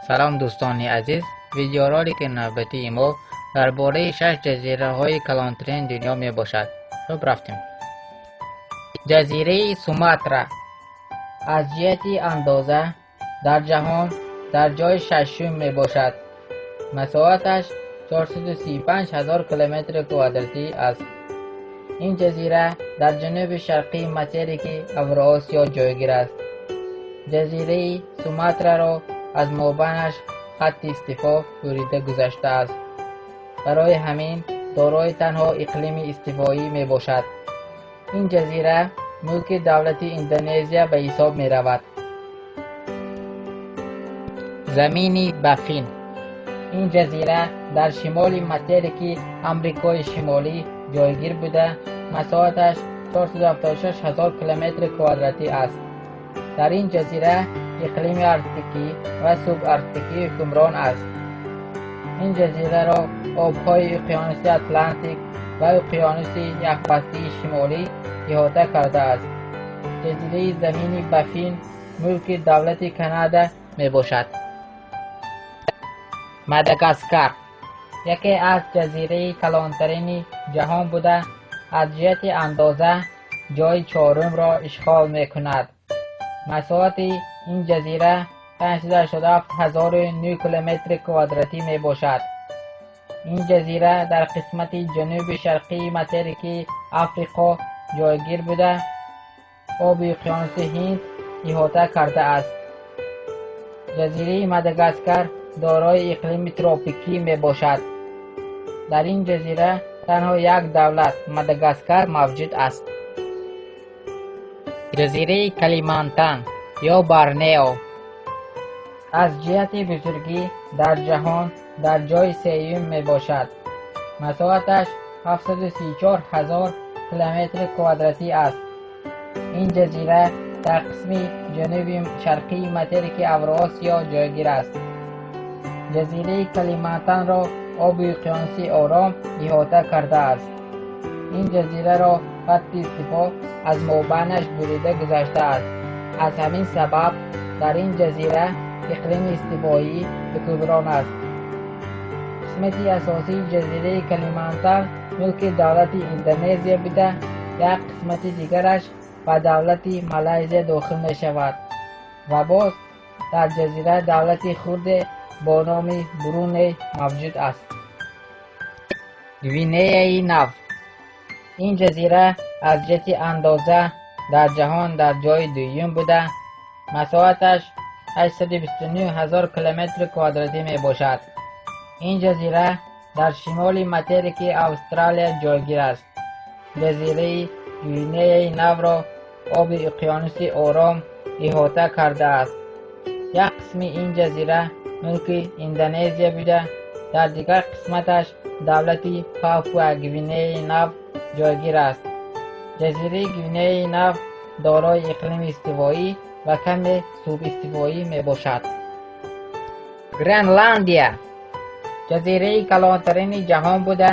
Салом, дӯстони азиз. Видеоролики навбатии мо дар бораи шаш ҷазираҳои калонтарини дунё мебошад. Хуб, рафтем. Ҷазираи Суматра аз ҷиҳати андоза дар ҷаҳон дар ҷои шашум мебошад. Масоҳаташ 435 ҳазор километри квадратӣ аст. Ин ҷазира дар ҷануби шарқии материки Авроосиё ҷойгир аст. Ҷазираи Суматраро аз мобайнаш хатти истифо бурида гузаштааст. Барои ҳамин дорои танҳо иқлими истивоӣ мебошад. Ин ҷазира мулки давлати Индонезия ба ҳисоб меравад. Замини Баффин. Ин ҷазира дар шимоли материки Амрикои Шимолӣ ҷойгир буда, масоҳаташ 476 ҳазор километри квадратӣ аст. Дар ин ҷазира иқлими арктикӣ ва субарктикӣ ҳукмрон аст. Ин ҷазираро обҳои уқёнуси Атлантик ва уқёнуси Яхбастии Шимолӣ иҳота кардааст. Ҷазираи Замини Баффин мулки давлати Канада мебошад. Мадагаскар яке аз ҷазираи калонтарини ҷаҳон буда, аз ҷиҳати андоза ҷои чорумро ишғол мекунад. Масоҳати ин ҷазира 587 009 километри квадратӣ мебошад. Ин ҷазира дар қисмати ҷануби шарқии материки Африқо ҷойгир буда, оби уқёнуси Ҳинд иҳота кардааст. Ҷазираи Мадагаскар дорои иқлими тропикӣ мебошад. Дар ин ҷазира танҳо як давлат, Мадагаскар, мавҷуд аст. Ҷазираи Калимантан ё Борнео аз ҷиҳати бузургӣ дар ҷаҳон дар ҷои сеюм мебошад. Масоҳаташ 734 ҳазор километри квадратӣ аст. Ин ҷазира дар қисми ҷануби шарқии материки Авроосиё ҷойгир аст. Ҷазираи Калимантанро оби уқёнуси Ором иҳота кардааст. Ин ҷазираро хатти истифо аз мобайнаш бурида гузаштааст. Аз ҳамин сабаб дар ин ҷазира иқлими истивоӣ ҳукмрон аст. Қисмати асосии ҷазираи Калимантан мулки давлати Индонезия буда, як қисмати дигараш ба давлати Малайзия дохил мешавад ва боз дар ҷазира давлати хурде бо номи Бруней мавҷуд аст. Гвинеяи Нав. Ин ҷазира аз ҷиҳати андоза дар ҷаҳон дар ҷои дуюм буда, масоҳаташ 829 ҳазор километри квадратӣ мебошад. Ин ҷазира дар шимоли материки Австралия ҷойгир аст. Ҷазираи Гвинеяи Навро оби уқёнуси Ором иҳота кардааст. Як қисми ин ҷазира мулки Индонезия буда, дар дигар қисматаш давлати Папуа Гвинеяи Нав ҷойгир аст. Ҷазираи Гвинеяи Нав дорои иқлими истивоӣ ва каме субистивоӣ мебошад. Гренландия ҷазираи калонтарини ҷаҳон буда,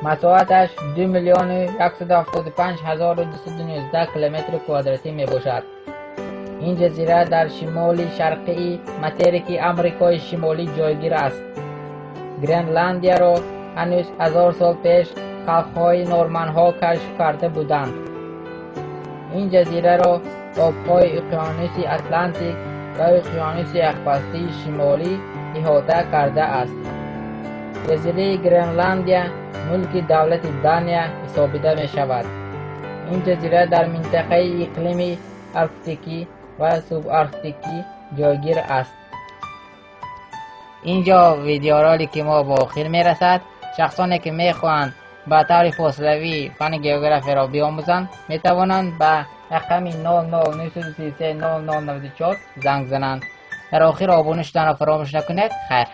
масоҳаташ 2 миллиону 175 ҳазору 219 километри квадратӣ мебошад. Ин ҷазира дар шимоли шарқии материки Амрикои Шимолӣ ҷойгир аст. Гренландияро ҳанӯз 1000 сол пеш халқҳои норманҳо кашф карда буданд. Ин ҷазираро обҳои уқёнуси Атлантик ва уқёнуси Яхбастии Шимолӣ иҳота кардааст. Ҷазираи Гренландия мулки давлати Дания ҳисобида мешавад. Ин ҷазира дар минтақаи иқлими арктикӣ ва субарктикӣ ҷойгир аст. Инҷо видеоролики мо ба охир мерасад. Шахсоне, ки мехоҳанд ба таври фосилавӣ фанни географияро биомӯзанд, метавонанд ба рақами 00933 0094 занг зананд. Дар охир обуна шуданро фаромӯш накунед. Хайр.